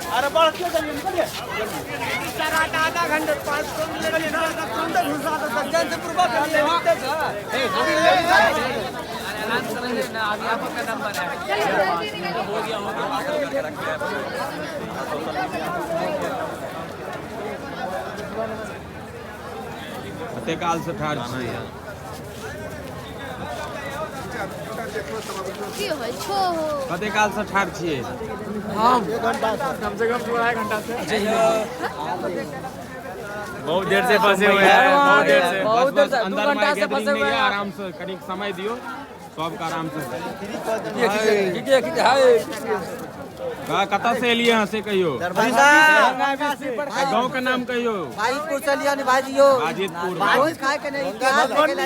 अरे बड़ क्यों चलिए निकलिए सर आधा आधा घंटे 500 ले ना तुरंत घुसा दो सज्जन से पूर्वा कर ले आराम से रहिए ना, अभी आपका नंबर है। हो गया कते काल से ठाढ़ छियै? की होइ छो? कते काल से ठाढ़ छियै? हम कम से कम 2.5 घंटा से। बहुत देर से फंसे हुए हैं, बहुत देर से, बहुत देर से, बस 2 अंदर घंटा से फंसे हुए हैं। आराम से कनिक समय दियो, सबके आराम से। कतऽ से एलियै अहाँ से कहियो? गाँव के नाम कहियो। बाजितपुर से लिया भाजी यो। बाजितपुर। खाए के नहीं, इतिहास देखे ला।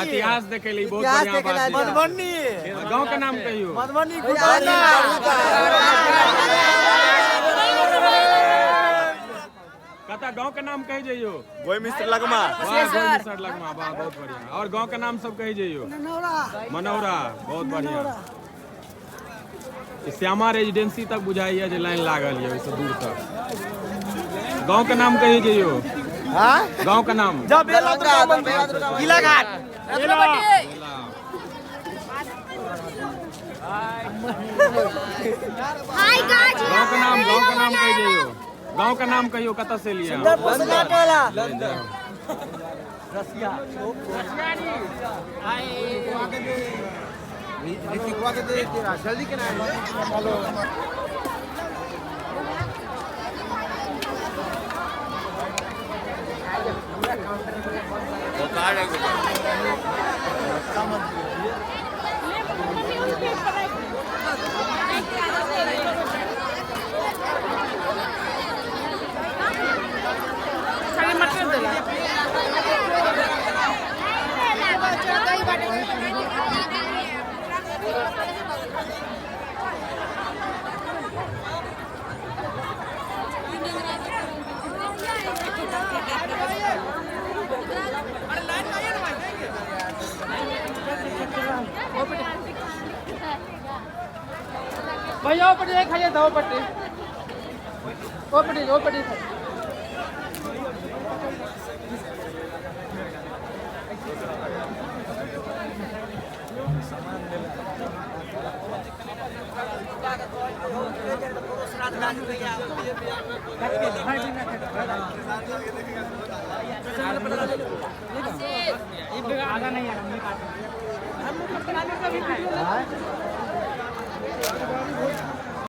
इतिहास देखे ली, बहुत बढ़िया बात। मधुबनी। गाँव के नाम कहियो। मधुबनी। कतऽ गाँव के नाम कहि जइयो? गोई मिश्र लगमा। वाह, गोई मिश्र लगमा, वाह बहुत बढ़िया। और गाँव के नाम सब कहि जइयो। मनौरा, बहुत बढ़िया। श्यामा रेजिडेंसी तक बुझाइए जे लाइन लागल ये ओहिसँ दूर तक। गाँव के नाम कहि जइयो। गाँव के नाम? किलाघाट। गाँव के नाम, गाँव के नाम कहि जइयो। गाँव के नाम कहियो, कतऽ से एलियै? जल्दी के भैया ओ पट्टी खाइए, दो पट्टी, ओ पट्टी, ओ पट्टी खाइए।